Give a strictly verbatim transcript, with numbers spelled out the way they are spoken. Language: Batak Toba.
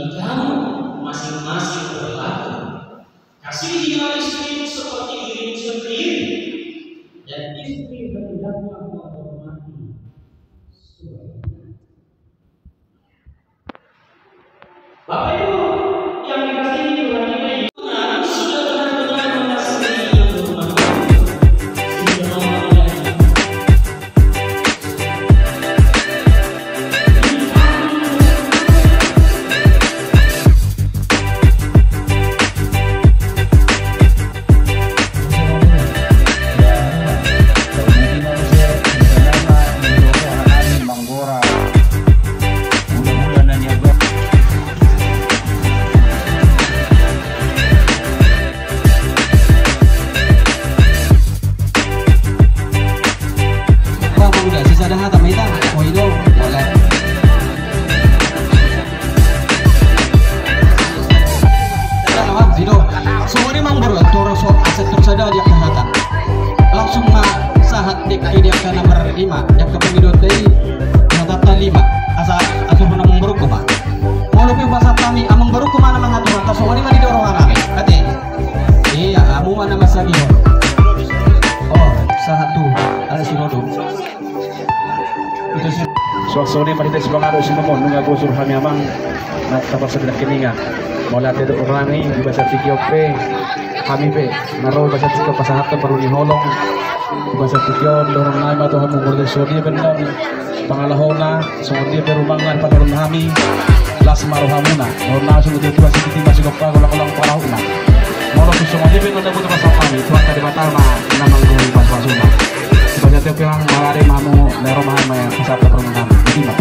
Engkau masing-masing berlaku. Kasihi istri seperti dirimu sendiri, dan istri hendaknya menghormati suaminya. Bapak Ibu yang dikasihi Tuhan, kita sudah benar-benar mengasihi yang berumah tangga. Bang, udah, sisa ada hata, Mita? Oh, itu, boleh. Songon i ma amang boru, torus so, aset tuk sada di angka hata. Langsung ma sahat di angka, di angka nomor lima, di angka pangidoan i, hata lima. Asa, asa amang boru ma. Molo pe pasahat hami, amang boru ma na mangaturhon, songon i ma didok roha nami. Ate. Iya, hamu ma na mansagihon. Oh, sahat tu, ala si Rodo. Suang songon i ma di tes pangado sinamon, nunga bosur hami amang, na tapasada nangkiningan. Molo ate dohot roha nami, di bagasan tingki on pe, hami pe, na ro di bagasan tingki on pasahathon parlinggoman ni holong, di bagasan tingki on, dohonon nami ma tu hamu, molo ate sude pe annon pangalahona, songon dia pe rumangna dipatorang hami, las ma rohamuna, dohonon nami songon dia pe sititi ma sigompa, golang-golang pangarahutna. Molo tung songon dia pe annon na boi pasahat hami, Tuhanta Debata ma na manggohi pasu-pasuna. Baca tiop pe amang, mauliate ma hamu, na ro ma hami, pasahat parlinggoman nami. Ima.